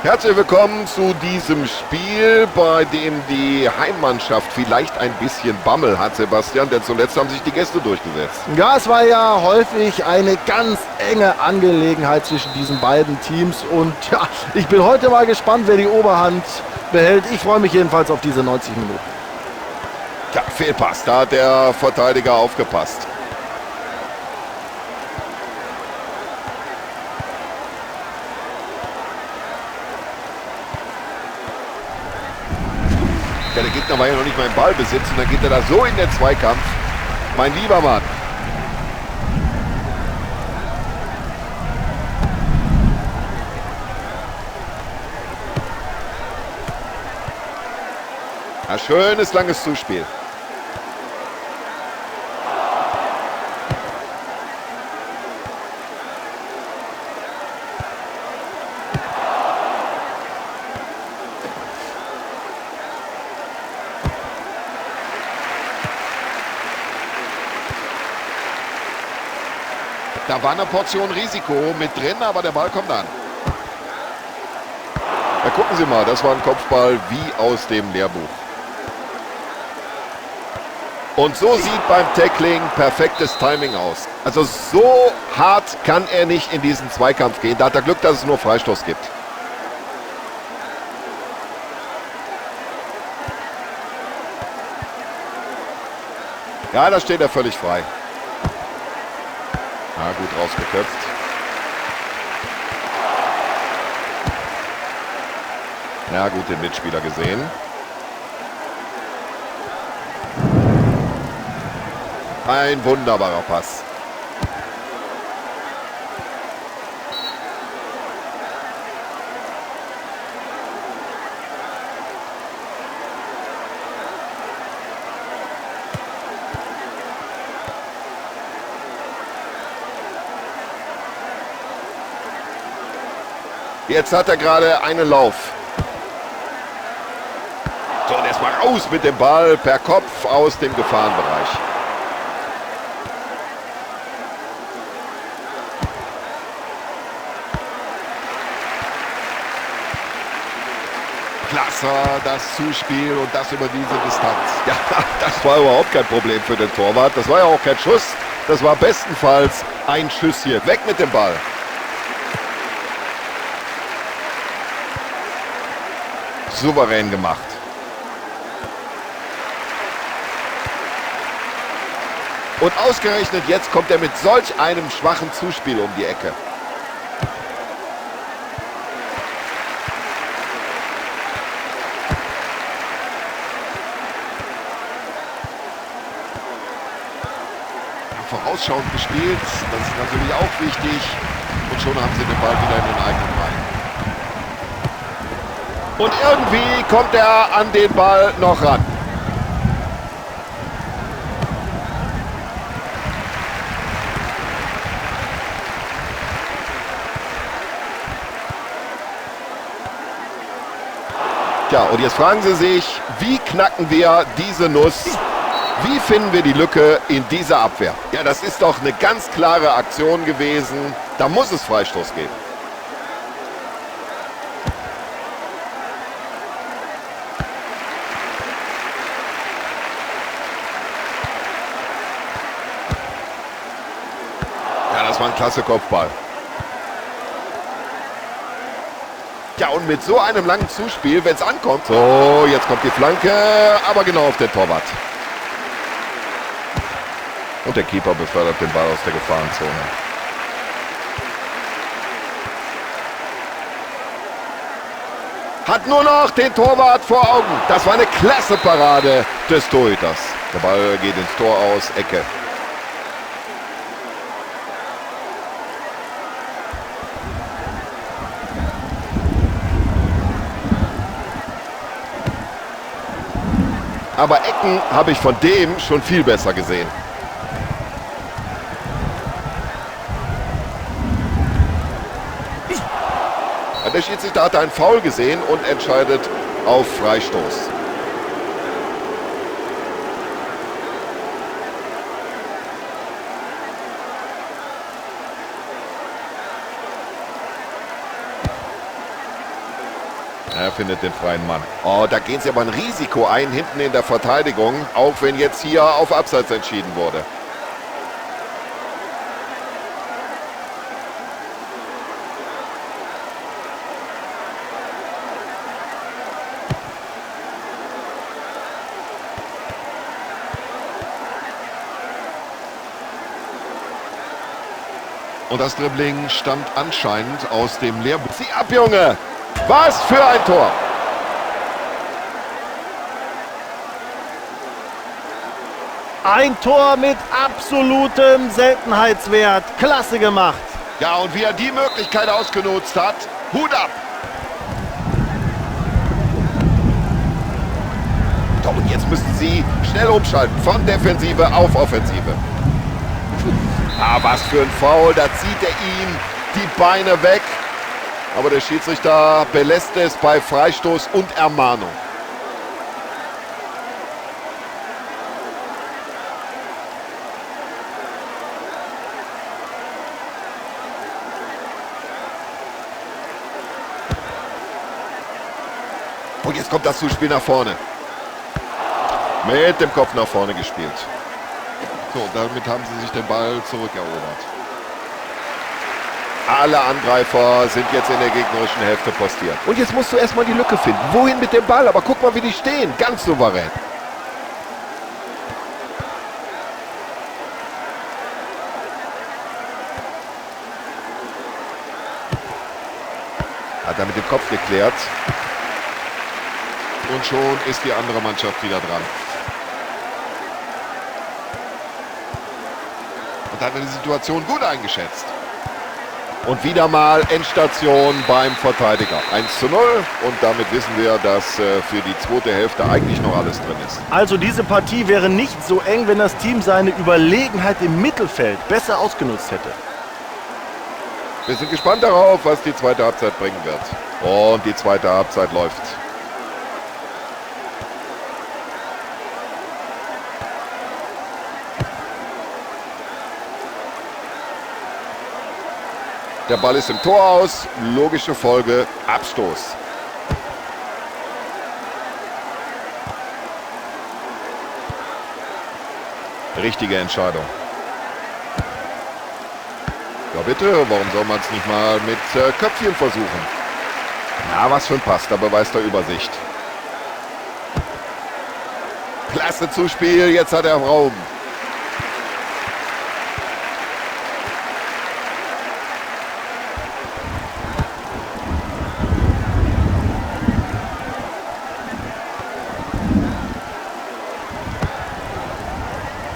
Herzlich willkommen zu diesem Spiel, bei dem die Heimmannschaft vielleicht ein bisschen Bammel hat, Sebastian, denn zuletzt haben sich die Gäste durchgesetzt. Ja, es war ja häufig eine ganz enge Angelegenheit zwischen diesen beiden Teams und ja, ich bin heute mal gespannt, wer die Oberhand behält. Ich freue mich jedenfalls auf diese 90 Minuten. Ja, Fehlpass, da hat der Verteidiger aufgepasst. Ja, der Gegner war ja noch nicht mal im Ballbesitz und dann geht er da so in den Zweikampf. Mein lieber Mann. Ja, schönes langes Zuspiel. Da war eine Portion Risiko mit drin, aber der Ball kommt an. Da gucken Sie mal, das war ein Kopfball wie aus dem Lehrbuch. Und so sieht beim Tackling perfektes Timing aus. Also so hart kann er nicht in diesen Zweikampf gehen. Da hat er Glück, dass es nur Freistoß gibt. Ja, da steht er völlig frei. Ja, gut rausgeköpft. Ja, gut den Mitspieler gesehen. Ein wunderbarer Pass. Jetzt hat er gerade einen Lauf. So, und erstmal raus mit dem Ball per Kopf aus dem Gefahrenbereich. Klasse, das Zuspiel und das über diese Distanz. Ja, das war überhaupt kein Problem für den Torwart. Das war ja auch kein Schuss. Das war bestenfalls ein Schüsschen. Weg mit dem Ball. Souverän gemacht. Und ausgerechnet jetzt kommt er mit solch einem schwachen Zuspiel um die Ecke. Vorausschauend gespielt, das ist natürlich auch wichtig. Und schon haben sie den Ball wieder in den eigenen Reihen. Und irgendwie kommt er an den Ball noch ran. Tja, und jetzt fragen Sie sich, wie knacken wir diese Nuss? Wie finden wir die Lücke in dieser Abwehr? Ja, das ist doch eine ganz klare Aktion gewesen. Da muss es Freistoß geben. Ja, das war ein klasse Kopfball. Ja, und mit so einem langen Zuspiel, wenn es ankommt. So, jetzt kommt die Flanke, aber genau auf den Torwart. Und der Keeper befördert den Ball aus der Gefahrenzone. Hat nur noch den Torwart vor Augen. Das war eine klasse Parade des Torhüters. Der Ball geht ins Tor aus, Ecke. Aber Ecken habe ich von dem schon viel besser gesehen. Der Schiedsrichter hat einen Foul gesehen und entscheidet auf Freistoß. Er findet den freien Mann. Oh, da gehen sie aber ein Risiko ein, hinten in der Verteidigung, auch wenn jetzt hier auf Abseits entschieden wurde. Und das Dribbling stammt anscheinend aus dem Lehrbuch. Zieh ab, Junge! Was für ein Tor! Ein Tor mit absolutem Seltenheitswert. Klasse gemacht. Ja, und wie er die Möglichkeit ausgenutzt hat, Hut ab! Doch, und jetzt müssen sie schnell umschalten von Defensive auf Offensive. Ah, was für ein Foul, da zieht er ihm die Beine weg. Aber der Schiedsrichter belässt es bei Freistoß und Ermahnung. Und jetzt kommt das Zuspiel nach vorne. Mit dem Kopf nach vorne gespielt. So, damit haben sie sich den Ball zurückerobert. Alle Angreifer sind jetzt in der gegnerischen Hälfte postiert. Und jetzt musst du erstmal die Lücke finden. Wohin mit dem Ball? Aber guck mal, wie die stehen. Ganz souverän. Hat er mit dem Kopf geklärt. Und schon ist die andere Mannschaft wieder dran. Und hat die Situation gut eingeschätzt. Und wieder mal Endstation beim Verteidiger. 1:0 und damit wissen wir, dass für die zweite Hälfte eigentlich noch alles drin ist. Also diese Partie wäre nicht so eng, wenn das Team seine Überlegenheit im Mittelfeld besser ausgenutzt hätte. Wir sind gespannt darauf, was die zweite Halbzeit bringen wird. Und die zweite Halbzeit läuft. Der Ball ist im Tor aus. Logische Folge, Abstoß. Richtige Entscheidung. Ja bitte, warum soll man's nicht mal mit Köpfchen versuchen? Na, was für ein Pass, da beweist er Übersicht. Klasse Zuspiel, jetzt hat er Raum.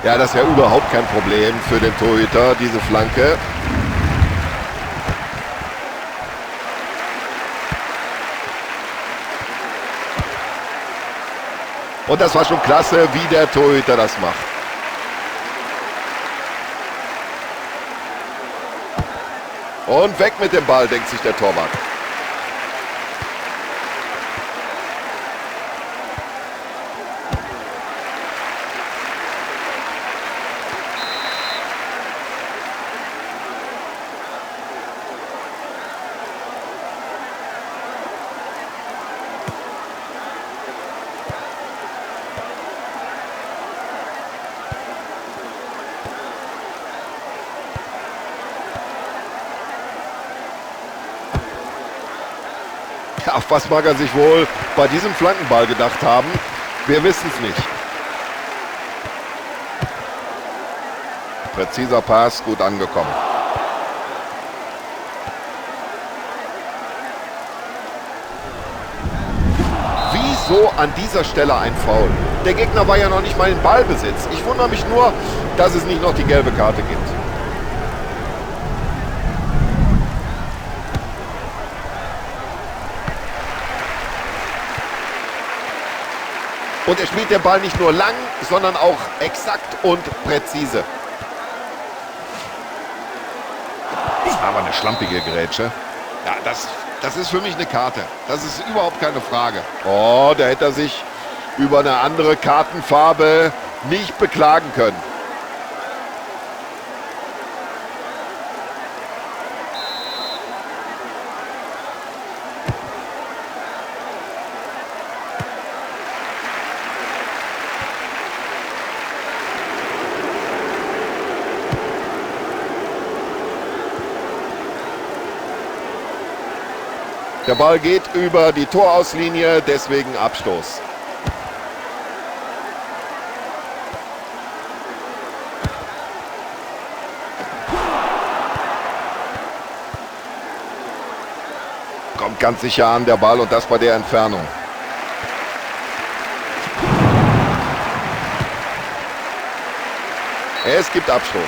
Ja, das ist ja überhaupt kein Problem für den Torhüter, diese Flanke. Und das war schon klasse, wie der Torhüter das macht. Und weg mit dem Ball, denkt sich der Torwart. Ja, auf was mag er sich wohl bei diesem Flankenball gedacht haben? Wir wissen's nicht. Präziser Pass, gut angekommen. Wieso an dieser Stelle ein Foul? Der Gegner war ja noch nicht mal in Ballbesitz. Ich wundere mich nur, dass es nicht noch die gelbe Karte gibt. Und er spielt den Ball nicht nur lang, sondern auch exakt und präzise. Aber eine schlampige Grätsche. Ja, das ist für mich eine Karte. Das ist überhaupt keine Frage. Oh, da hätte er sich über eine andere Kartenfarbe nicht beklagen können. Der Ball geht über die Torauslinie, deswegen Abstoß. Kommt ganz sicher an, der Ball, und das bei der Entfernung. Es gibt Abstoß.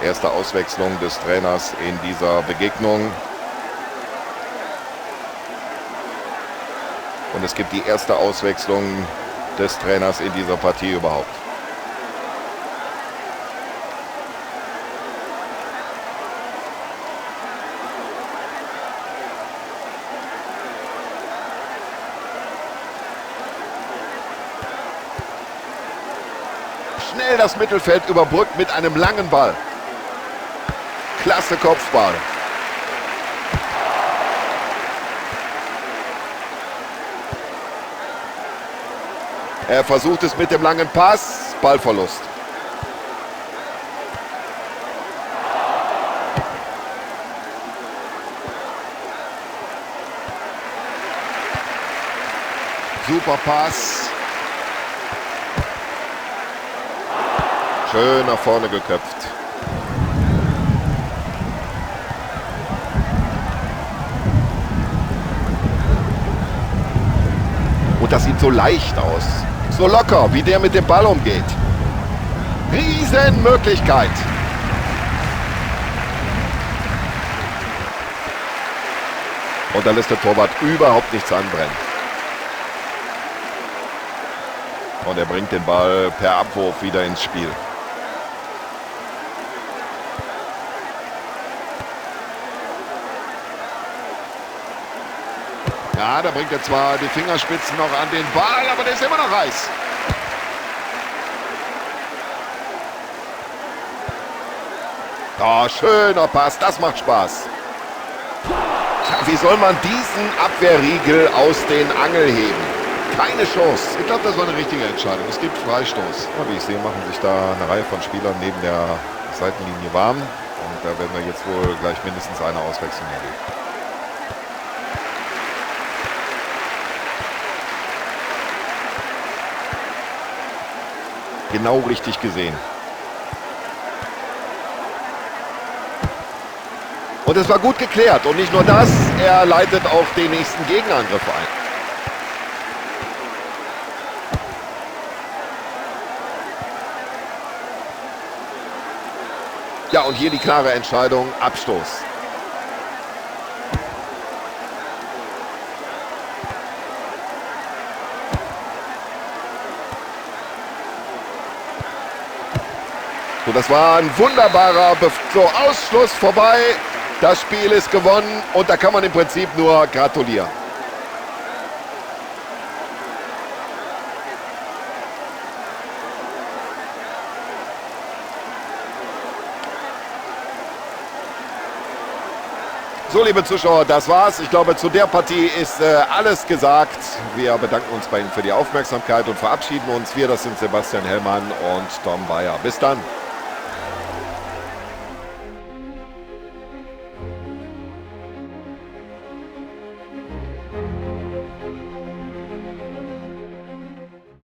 Erste Auswechslung des Trainers in dieser Begegnung. Und es gibt die erste Auswechslung des Trainers in dieser Partie überhaupt. Schnell das Mittelfeld überbrückt mit einem langen Ball. Klasse Kopfball. Er versucht es mit dem langen Pass. Ballverlust. Super Pass. Schön nach vorne geköpft. Und das sieht so leicht aus. So locker, wie der mit dem Ball umgeht. Riesenmöglichkeit. Und da lässt der Torwart überhaupt nichts anbrennen. Und er bringt den Ball per Abwurf wieder ins Spiel. Ja, da bringt er zwar die Fingerspitzen noch an den Ball, aber der ist immer noch heiß. Oh, schöner Pass, das macht Spaß. Tja, wie soll man diesen Abwehrriegel aus den Angeln heben? Keine Chance. Ich glaube, das war eine richtige Entscheidung. Es gibt Freistoß. Ja, wie ich sehe, machen sich da eine Reihe von Spielern neben der Seitenlinie warm. Und da werden wir jetzt wohl gleich mindestens eine Auswechslung erleben. Genau richtig gesehen. Und es war gut geklärt. Und nicht nur das, er leitet auch den nächsten Gegenangriff ein. Ja, und hier die klare Entscheidung, Abstoß. So, das war ein wunderbarer Ausschluss vorbei. Das Spiel ist gewonnen und da kann man im Prinzip nur gratulieren. So, liebe Zuschauer, das war's. Ich glaube, zu der Partie ist alles gesagt. Wir bedanken uns bei Ihnen für die Aufmerksamkeit und verabschieden uns. Wir, das sind Sebastian Hellmann und Tom Bayer. Bis dann.